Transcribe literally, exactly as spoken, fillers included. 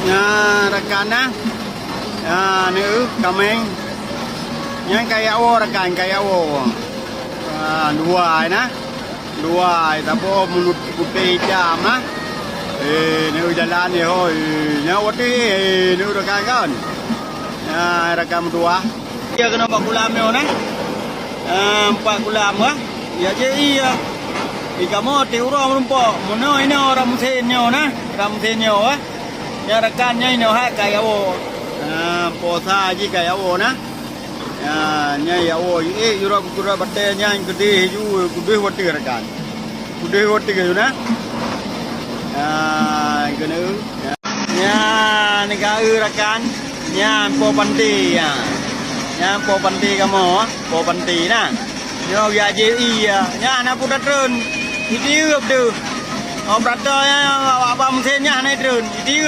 Nyan rakan na. Nyan neu kameng. Nyan kajak woe rakan, kajak woe. Ah, dua na. Dua, tapi meunurot putih itam na. Eh, neu jalan ni hoi. Nyan watèe, eh, neu rakan kan. Nyan rakan meutuah. Iya keunoe bak kulam nyoe na. Ah, empat kulam wah. Ya je iya. Di kamoe ti uroe meurumpok. Meunoe inoe ram meusén nyoe na. Ram meusén nyoe wah. Nyan rakan nyan inoe hai kajak woe. Ah, posa ji kajak woe na. Nyan, nyan kajak woe. Eh, jurok-jurok batèe nyan keudeh ju, keudeh watèe rakan. Keudeh watèe ju na. Ah, keunoe. Nyan, nyan ka eu rakan. Nyan po panti ya. Nyan po panti kamoe, po panti na. Nyoe geujak jép ié. Nyan na pun tatreun. Itiup tu. Oh, berata ya, abang meusén nyan na treun. Itiup.